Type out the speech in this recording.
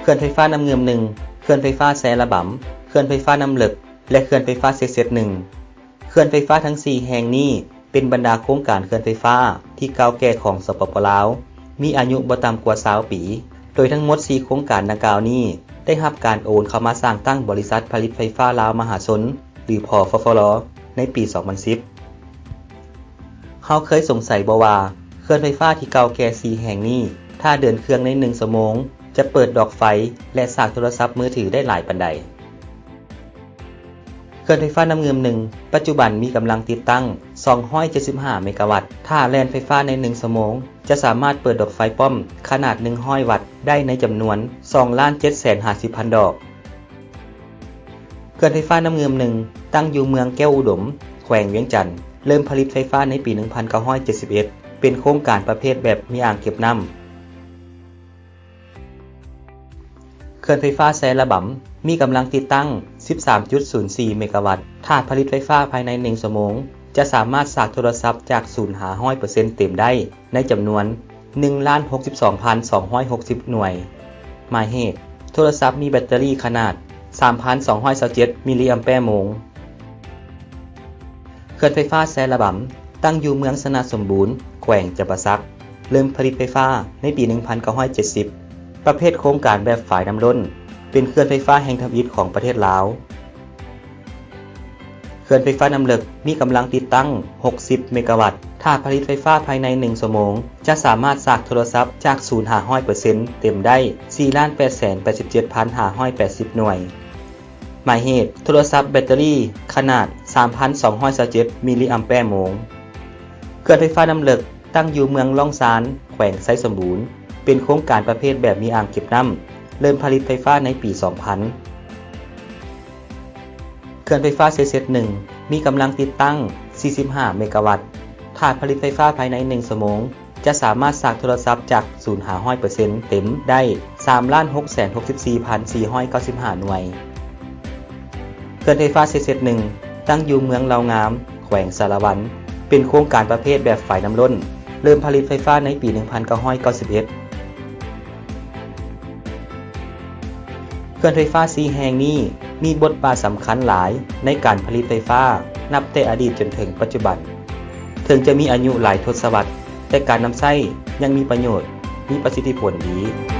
ເຂື່ອນໄຟຟ້ານ້ຳງື່ມໜຶ່ງ, ເຂື່ອນໄຟຟ້າແຊລະບຳ, ເຂື່ອນໄຟຟ້ານ້ຳເລິກ ແລະ ເຂື່ອນໄຟຟ້າເຊເຊັດໜຶ່ງ. ເຂື່ອນໄຟຟ້າທັງສີ່ແຫ່ງນີ້ ເປັນບັນດາໂຄງການເຂື່ອນໄຟຟ້າທີ່ເກົ່າແກ່ຂອງ ສປປ ລາວ, ມີອາຍຸບໍ່ຕ່ຳກວ່າຊາວປີ, ໂດຍທັງໝົດສີ່ໂຄງການດັ່ງກ່າວນີ້ ໄດ້ຮັບການໂອນເຂົ້າມາສ້າງຕັ້ງບໍລິສັດຜະລິດໄຟຟ້າລາວມະຫາຊົນ ຫຼື ພຟລ ໃນປີສອງພັນສິບ. ເຮົາເຄີຍສົງໄສບໍ່ວ່າ ເຂື່ອນໄຟຟ້າທີ່ເກົ່າແກ່ສີ່ແຫ່ງນີ້ ຖ້າເດີນເຄື່ອງໃນໜຶ່ງຊົ່ວໂມງ ຈະເປີດດອກໄຟ ແລະ ສາກໂທລະສັບມືຖືໄດ້ຫຼາຍປານໃດ? ເຂື່ອນໄຟຟ້ານ້ຳງື່ມໜຶ່ງ ປັດຈຸບັນມີກຳລັງຕິດຕັ້ງສອງຮ້ອຍເຈັດສິບຫ້າເມກາວັດ, ຖ້າແລ່ນໄຟຟ້າໃນໜຶ່ງຊົ່ວໂມງ ຈະສາມາດເປີດດອກໄຟປ້ອມຂະໜາດໜຶ່ງຮ້ອຍວັດໄດ້ໃນຈຳນວນສອງລ້ານເຈັດແສນຫ້າສິບພັນດອກ. ເຂື່ອນໄຟຟ້ານ້ຳງື່ມໜຶ່ງ ຕັ້ງຢູ່ເມືອງແກ້ວອຸດົມ, ແຂວງວຽງຈັນ, ເລີ່ມຜະລິດໄຟຟ້າໃນປີໜຶ່ງພັນເກົ້າຮ້ອຍເຈັດສິບເອັດ ເປັນໂຄງການປະເພດແບບມີອ່າງເກັບນ້ຳ. ເຂື່ອນໄຟຟ້າແຊລະບຳ ມີກຳລັງຕິດຕັ້ງສິບສາມຈຸດສູນສີ່ເມກາວັດ, ຖ້າຜະລິດໄຟຟ້າພາຍໃນໜຶ່ງຊົ່ວໂມງ ຈະສາມາດສາກໂທລະສັບຈາກສູນຫາຮ້ອຍເປີເຊັນເຕັມໄດ້ໃນຈຳນວນໜຶ່ງລ້ານຫົກສິບສອງພັນສອງຮ້ອຍຫົກສິບໜ່ວຍ. ໝາຍເຫດ, ໂທລະສັບມີແບັດເຕີຣີຂະໜາດສາມພັນສອງຮ້ອຍຊາວເຈັດມິລລີແອມແປໂມງ. ເຂື່ອນໄຟຟ້າແຊລະບຳ ຕັ້ງຢູ່ເມືອງຊະນະສົມບູນ, ແຂວງຈຳປາສັກ, ເລີ່ມຜະລິດໄຟຟ້າໃນປີໜຶ່ງພັນເກົ້າຮ້ອຍເຈັດສິບ ປະເພດໂຄງການແບບຝາຍນ້ຳລົ້ນ, ເປັນເຂື່ອນໄຟຟ້າແຫ່ງທຳອິດຂອງປະເທດລາວ. ເຂື່ອນໄຟຟ້ານ້ຳເລິກ ມີກຳລັງຕິດຕັ້ງຫົກສິບເມກາວັດ, ຖ້າຜະລິດໄຟຟ້າພາຍໃນໜຶ່ງຊົ່ວໂມງ ຈະສາມາດສາກໂທລະສັບຈາກສູນຫາຮ້ອຍເປີເຊັນເຕັມໄດ້ສີ່ລ້ານແປດແສນແປດສິບເຈັດພັນຫ້າຮ້ອຍແປດສິບໜ່ວຍ. ໝາຍເຫດ, ໂທລະສັບແບັດເຕີຣີຂະໜາດສາມພັນສອງຮ້ອຍຊາວເຈັດມິລລີແອມແປໂມງ. ເຂື່ອນໄຟຟ້ານ້ຳເລິກ ຕັ້ງຢູ່ເມືອງລ້ອງຊານ, ແຂວງໄຊສົມບູນ, ເປັນໂຄງການປະເພດແບບມີອ່າງເກັບນ້ຳ, ເລີ່ມຜະລິດໄຟຟ້າໃນປີສອງພັນ. ເຂື່ອນໄຟຟ້າເຊເຊັດໜຶ່ງ ມີກຳລັງຕິດຕັ້ງສີ່ສິບຫ້າເມກາວັດ, ຖ້າຜະລິດໄຟຟ້າພາຍໃນໜຶ່ງຊົ່ວໂມງ ຈະສາມາດສາກໂທລະສັບຈາກສູນຫາຮ້ອຍເປີເຊັນເຕັມໄດ້ສາມລ້ານຫົກແສນຫົກສິບສີ່ພັນສີ່ຮ້ອຍເກົ້າສິບຫ້າໜ່ວຍ. ເຂື່ອນໄຟຟ້າເຊເຊັດໜຶ່ງ ຕັ້ງຢູ່ເມືອງເຫຼົ່າງາມ, ແຂວງສາລະວັນ, ເປັນໂຄງການປະເພດແບບຝາຍນ້ຳລົ້ນ, ເລີ່ມຜະລິດໄຟຟ້າໃນປີໜຶ່ງພັນເກົ້າຮ້ອຍເກົ້າສິບເອັດ. ເຂື່ອນໄຟຟ້າສີ່ແຫ່ງນີ້ ມີບົດບາດສຳຄັນຫຼາຍໃນການຜະລິດໄຟຟ້າ ນັບແຕ່ອະດີດຈົນເຖິງປັດຈຸບັນ. ເຖິງຈະມີອາຍຸຫຼາຍທົດສະວັດ, ແຕ່ການນຳໃຊ້ຍັງມີປະໂຫຍດ, ມີປະສິດທິຜົນດີ.